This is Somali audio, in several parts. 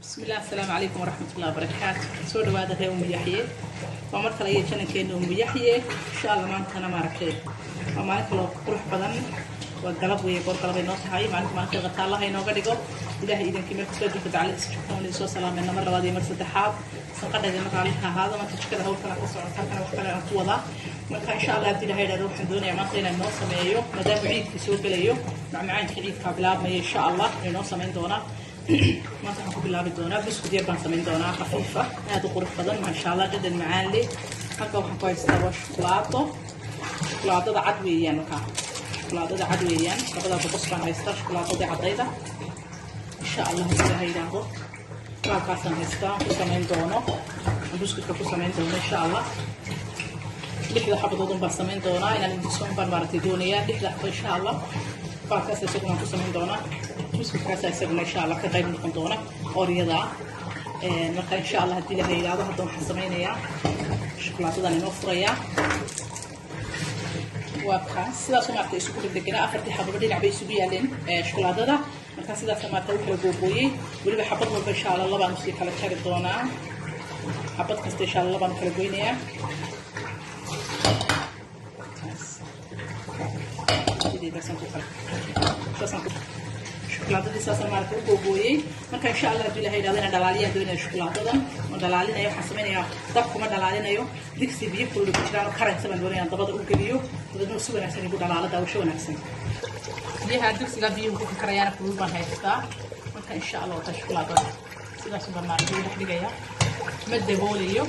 Bismillaah, asalaamu calaykum waraxmatullahi wabarakaatu. Soo dhawaada reer Umu Yaxye, waa mar kale iyo channelkeena Umu Yaxye. Insha Allah maantana maaragtay waa maalin kaloo qurux badan, waa galab weeye, goor galabay noo tahay. Maalinta maalinta qataalaha inooga dhigo. Ilaahay idankii meel kastoo adduunka dacaladiisa joogtaan waan idin soo salaamayna mar labaad iyo mar saddexaad. Sanqadhayda raalliha ahaado. Marka jikada hawlkana ka socota, halkana wax kale aan ku wadaa. Marka insha Allah haddii Ilahay idhahdo, waxaan doonayaa maanta inaan noo sameeyo, maadaama ciidkii soo gelayo, macmacaankii ciidkaa bilaabmaya, insha Allah inoo samayn doonaa. Maanta waxaan ku bilaabi doonaa buskud yar baan samayn doonaa, khafiifa, aada u qurux badan, maasha Allah, dhadhan macaan leh. Halka waxaan ku haystaa waa shukulaato, shukulaadada cad weeyaan. Markaa shukulaadada cad weeyaan, labada boqos baan haystaa shukulaadada caddayda. Insha Allah haddii Ilahay yidhaahdo, baalkaasaan haystaa ku samayn doono, buskudka ku samayn doono. Insha Allah lixda xabadood baan samayn doonaa, inaan idinsoon baan maaragtay doonayaa lixda xabo. Insha Allah baalkaas isaguna aan ku samayn doonaa, buskudkaas isaguna insha Allah ka qayb noqon doona Oreoyada. Marka insha Allah haddii Ilahay yidhaahdo, hadda waxaan samaynayaa shukulaadadan inoo furayaa. Waa kaas, sidaasoo maaragtay isugu dhegdeganaa. Afartii xababa dhinac bay isugu yaaleen shukulaadada. Markaa sidaasa maaragtay u kala googooyey. Weliba xabad walba insha Allah labaan usii kala jari doonaa. Xabad kasta insha Allah labaan u kala goynayaa. Kaas sideedaasaan ku kala saasaan ku shukulaadadii saasaan maaragtay u googooyey. Marka insha Allah haddii Ilahay yidhahdo, inaan dhalaaliyaan doonaya shukulaadadan. Oo dhalaalinaya, waxaan samaynayaa dab kuma dhalaalinayo, digsi biyo kulul ku jiraan oo karaysa baan doonaya dabada u geliyo, dabeedna si wanaagsan igu dhalaalo. Daawasho wanaagsan. Biyaha digsiga biyuhu ku karayaana kulul baan haystaa. Marka insha Allah wata shukulaadada sidaas baan maaragtay u dhex dhigaya, ma daboolayo.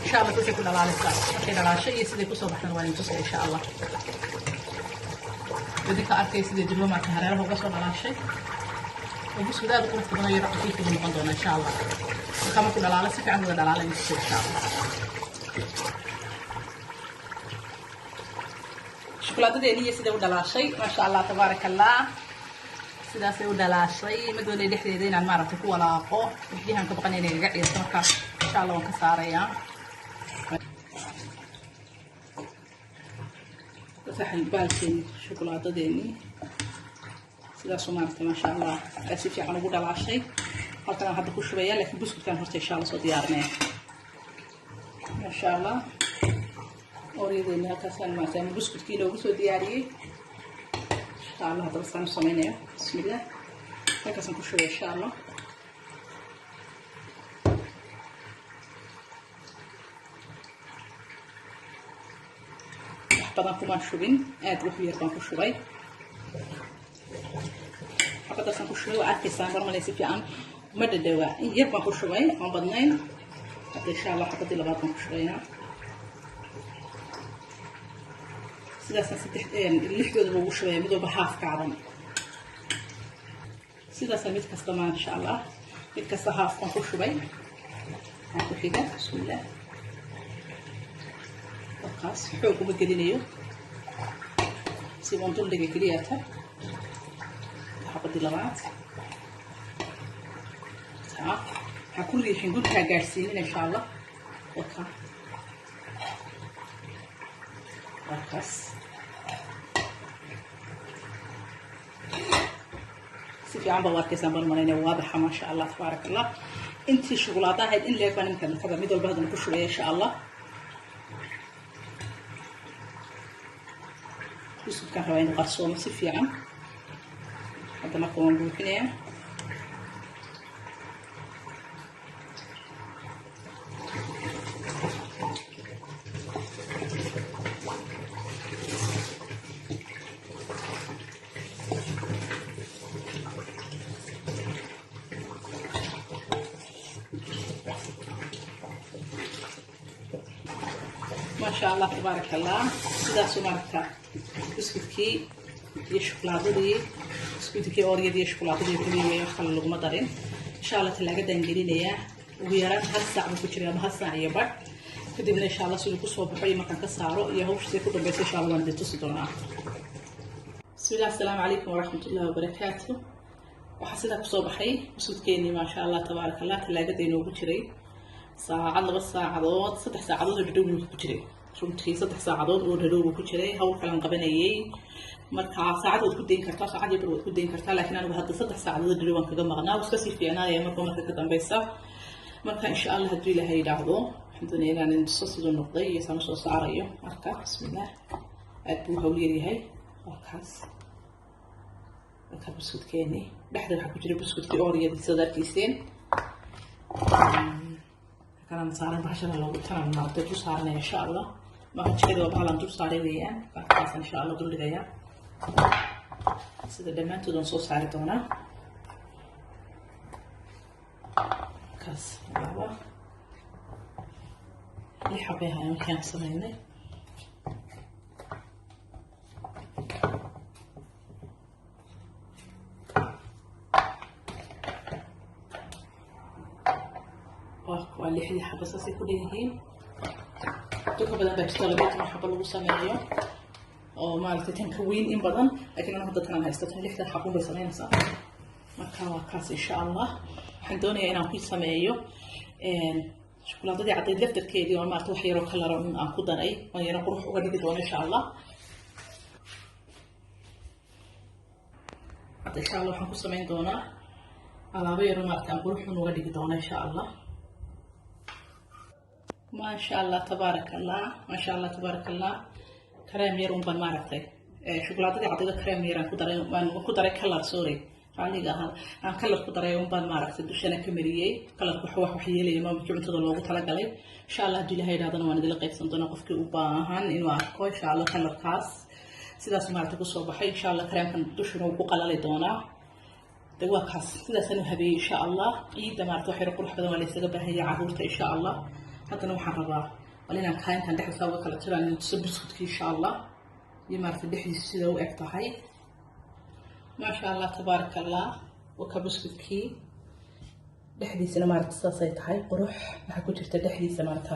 Insha Allah sasay ku dhalaalaysaa. Markay dhalaasho iyo siday kusoo baxdan waa idin tusaya insha Allah. Idinka arkay sidai durba maarka hareeraha uga soo dhalaashay oo buskud aad u qurux badan oo yaro khafiif buu noqon doonaa insha Allah. Marka markuu dhalaalo, si fiican wada dhalaala idin tusaya insha Allah. Shukulaadadeeni iyo siday u dhalaashay, maasha Allah, tabaaraka Allah, sidaasay u dhalaashay. Ma doonay dhexdeeda inaan maaragtay ku walaaqo, biyahan ka baqanay inay igaga ciirto. Marka insha Allah waan ka saarayaa. Saxan baalkeeni, shukulaadadeeni sidaasuu maaragtay, maasha Allah, ay si fiican ugu dhalaashay. Halkan aan hadda ku shubaya, laakiin buskudkaan horta insha Allah soo diyaarinaya. Maasha Allah, Oreoyadeeni halkaasaan maaragtay ama buskudkii inoogu soo diyaariyey. Insha Allah haddaba saan u samaynaya. Bismillah, halkaasaan ku shubaya insha Allah. Wax badan kumaan shubin, aad wax yar baan ku shubay. Xabadaasaan ku shubay, waa arkaysaan barmalay, si fiican ma dhadhawaa. In yar baan ku shubay, aan badnayn. Hadda insha Allah xabadii labaad baan ku shubaynaa. Sidaasaan saddex lixdoodaba ugu shubaya, mid walba haaf kacdan. Sidaasaan mid kasta, maasha Allah, mid kasta haaf baan ku shubay. Waxaan ku xiga, bismillah, wakaas. Xoog uma gelinayo, si waan duldhiga keliyata. Xabadii labaad taa ha ku riixin, gudkaa gaadhsiinin insha Allah. Waka wakaas, si fiican baa u arkaysaan baan malaynaya, waadaxa, maasha Allah, tabaaraka Allah. Intii shugulaada ahayd in leeg baan imika nakada mid walba haddana ku shubaya insha Allah. Buskudkaan rabaa inuu qarsoomo si fiican. Hadda marka waan buuxinayaa. Maasha Allah, tabaaraka Allah, sidaasuu maaragta buskudkii iyo shukulaadadii, buskudkii Oreoyadii iyo shukulaadadii kaliya weeye, wax kale laguma darin. Insha Allah talaagadan gelinayaa, ugu yaraan hal saac buu ku jiray ama hal saac iyo badh. Kadibna insha Allah siduu kusoo baxo iyo markaan ka saaro iyo hawsha sidii ku dambaysa insha Allah waan idin tusi doonaa. Bismillah, asalaamu calaykum waraxmat ullahi wabarakaatu. Waxaa sidaa kusoo baxay buskudkeenii, maasha Allah, tabaaraka Allah. Talaagada inoogu jiray saacad, 2 saacadood, 3 saacadood oo dhadhow ku jiray. Runtii 3 saacadood oo dhadhowbu ku jiray, hawl kalan qabanayay. Marka saacad waad ku dayn kartaa, saacad iyo bar waad ku dayn kartaa, laakiin anigu hadda 3 saacadood dhadhow waan kaga maqnaa. Wuu iska sii fiicnaanaya marba marka ka dambeysa. Marka insha Allah, hadduu Ilaahay yidhaahdo, waxaan doonaya inaan tuso siduu noqday iyo saan usoo saarayo. Marka bismillah, aad buu hawl yar yahay. Waa kaas. Marka buskudkeeni dhexda waxaa ku jira buskudkii Oreo-yadii, sidaad arkayseen. Kalaan saaran bahashada loogu tanan maaragtay dul saaranaya insha Allah. Marka jikada waa bahalan dul saaray weeyaan. Bahalkaas insha Allah dul dhigaya. Sida dhammaantood waan soo saari doonaa. Kaas laba, lix xabay ahaayeen wixii aan sameynay. Waa lixdii xabo, saasay ku dhan yihiin. Duka badan baa jirta 12 xabo lagu sameeyo oo maaragtay tan ka weyn in badan, laakiin anu hadda tanaan haysto, tan lixdan xabun bay sameynaysaa. Marka waa kaas. Insha Allah waxaan doonayaa inaan ku sameeyo shukulaadadii caddayd laftarkeedii oo maarata wax yaroo color aan ku daray oo yaro qurux uga dhigi doono insha Allah. Hadda insha Allah waxaan ku sameyn doonaa alaabo yaro maarata aan quruxun uga dhigi doono insha Allah. Maasha Allah, tabaaraka Allah, maasha Allah, tabaaraka Allah. Kareem yar un baan maaragtay shukulaadadii caddayda kareem yar aan ku daray, waan ku daray color, sorry, raaliga ahaa, aan color ku daray un baan maaragtay dushana ka mariyey. Color-ku wax yeelaya ma cuntada loogu talagalay. Insha Allah haddii Ilahay yidhahdana waan idila qaybsan doonaa qofkii u baahan inuu arko insha Allah. Color-kaas sidaas maaragtay kusoo baxay. Insha Allah kareemkan dushuna wuu ku qalali doonaa. De waa kaas, sidaasaan u habeeyey. Insha Allah ciidda maarata wax yaro qurux badan waa laysaga baahanya caruurta insha Allah. Haddana waxaan rabaa bal inaan kaa intaan dhexda saa uga kala jiraan inaan tuso buskudki insha Allah iyo maarata dhexdiisu sida u eg tahay. Maasha Allah, tabaaraka Allah. Waka buskudkii dhexdiisana maarata saasay tahay, qurux. Waxaa ku jirta dhexdiisa maarata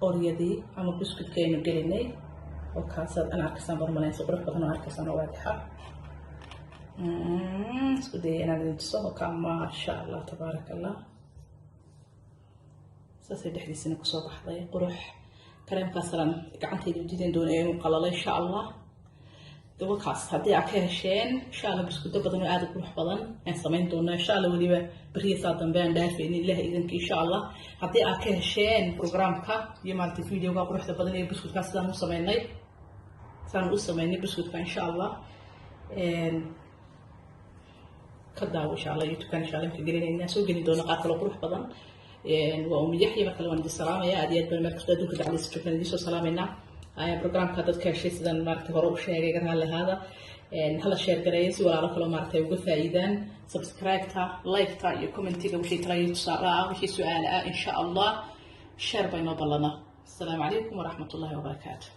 Oreo-yadii ama buskudkii aynu gelinay oo kaasaad an arkaysaan barmalaysa, qurux badan oo arkaysaan oo waadixa. Isku daya inaan idin tuso. Oka, maasha Allah, tabaaraka Allah, saasay dhexdiisana kusoo baxday, qurux. Kareemkaasaan gacantayda u diidan doonaya inuu qalalo insha Allah. Dawakaas haddii aad ka hesheen insha Allah, buskudo badan oo aada u qurux badan aan samayn doonaa insha Allah, weliba beriya saa dambe aan dhaafaynin Ilaah idanka insha Allah. Haddii aad ka hesheen programka iyo maaragtay videoga quruxda badan iyo buskudkaa sidaan u sameynay, sidaan u sameynay buskudka insha Allah, ka daawo insha Allah YouTube-kan. Insha Allah inka gelinaynaa, soo gelin doona qaar kaloo qurux badan. Waa Umi Yaxya. Mar kale waan idin salaamaya aad iyo aad baan. Meel kastoo adduunka dacdiisa joogtaan idiin soo salaamaynaa. Programka dadka heshay sidaan maaragtay hore u sheegay, raalli ahaada, hala share gareeyo si walaalo kaloo maaragtay uga faa'iidaan. Subscribe-ta, like-ta iyo comment-iga, wixii tala iyo tusaale ah, wixii su-aale ah insha Allah share bay noo ballanaa. Asalaamu calaykum waraxmat ullahi wabarakaatu.